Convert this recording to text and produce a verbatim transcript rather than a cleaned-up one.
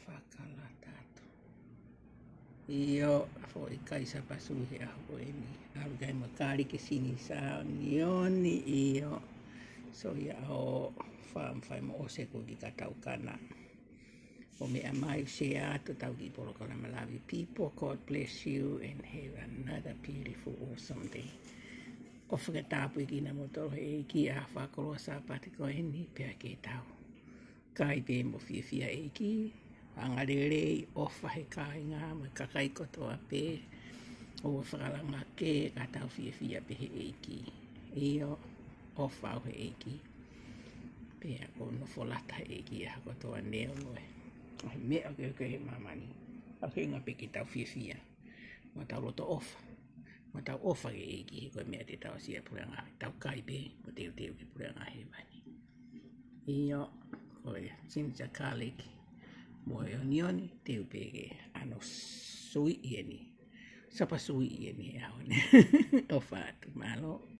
Fakalata atu. ʻIo, foʻi kai sapasū he ʻaho ko eni. ʻAlu ki ai mo e kāliki sinisā ʻo ʻionioni, ʻio. So ia ʻo fai mo ʻosi ʻeku kiʻi kataukana. ʻO meʻa mai ʻo share atu ʻetau kiʻi polokalama Love You People. God bless you and have another beautiful, awesome day. ʻOfa ke tāpuekina kimoutolu ʻe he ʻEiki ʻa e fakakoloa Sāpate ko eni, pea ke tau kai pē mo fiefia ʻEiki, angalelei, ʻofa he kāinga mo e kakai kotoa pē, ʻo fakalanga ke ka tau fiefia pē he ʻEiki. ʻIo, ʻofa au he ʻEiki. Pea ʻoku ou nofo lata he ʻEiki ʻa e kotoa neongo e ʻai meʻa kehekehe he māmani. ʻA e ʻuhinga pē ke tau fiefia. Mo tau loto ʻofa. Mo tau ʻofa ki he ʻEiki he ko e meʻa te tau aʻusia puleʻanga. Tau kai pē, mo teuteu ki he puleʻanga hēvani. ʻIo, ko e ginger garlic mo e onioni, teu pē ke ʻano suiʻi eni. Sapasū ʻi eni he ʻaho ni. ʻOfa atu, mālō.